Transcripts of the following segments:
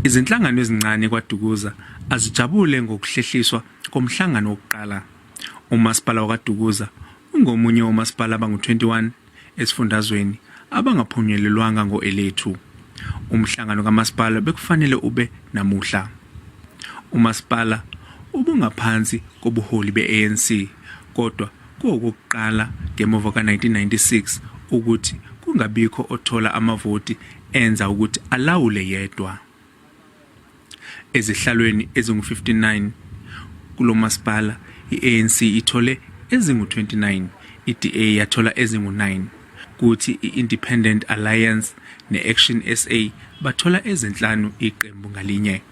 Izinhlangano ezincane kwaDukuza azijabule ngokuhlehliswa komhlangano wokuqala. Umasipala wakwaDukuza ungomunye womasipala abangu-21 esifundazweni abangaphunyelelwanga ngo-elethu. Umhlangano kamasipala bekufanele ube namuhla. Umasipala ubungaphansi kobuholi be-ANC kodwa kuwokuqala ngemuva ka-1996 ukuthi kungabikho othola amavoti enza ukuthi alawule yedwa. Ezihlalweni ezingu-59 kulo masipala, i-ANC ithole ezingu-29, i-DA yathola ezingu-9, kuthi i-Independent Alliance ne-Action SA bathola ezinhlanu iqembu ngalinye.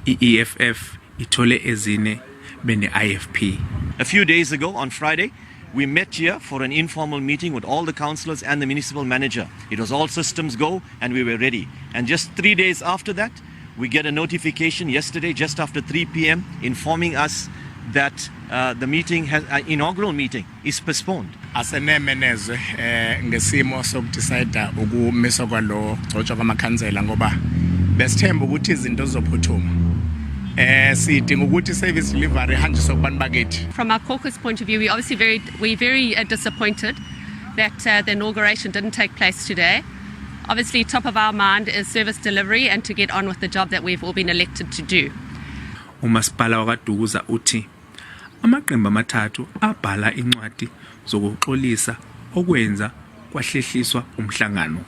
I-EFF ithole ezine bene-IFP. A few days ago on Friday, we met here for an informal meeting with all the councillors and the municipal manager. It was all systems go and we were ready. And just 3 days after that, we get a notification yesterday, just after 3 p.m., informing us that the meeting, inaugural meeting, is postponed. Aseneme nezwe ngesimo sokudecide ukumiswa kwalo gcotshwa kwamakhansela ngoba besithemba ukuthi izinto zizophuthuma. Sidinga ukuthi service delivery ihanjiswe kubantu bakithi. From our caucus point of view, we're very disappointed that the inauguration didn't take place today. Obviously, top of our mind is service delivery and to get on with the job that we've all been elected to do. Umasipala wakwaDukuza uthi amaqembu amathathu abhala incwadi zokuxolisa okwenza kwahlehliswa umhlangano.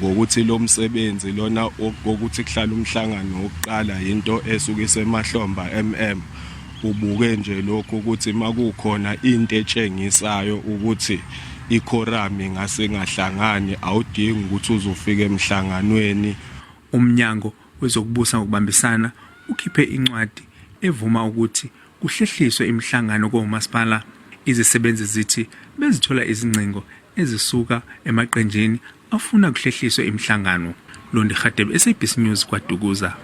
Ngokuthi lo msebenzi lona wokuthi kuhlala umhlangano wokuqala into esuke isemahlomba ubuke nje lokhu ukuthi makukhona into etshengisayo ukuthi iquorum ingase ngahlangani, awudingi ukuthi uzofika emhlanganweni. Umnyango wezokubusa ngokubambisana ukhiphe incwadi evuma ukuthi kuhlehliswe imihlangano komasipala. Izisebenzi zithi bezithola izingcingo ezisuka emaqenjini afuna kuhlehliswe imihlangano. Londi Hadebe, SABC News, kwaDukuza.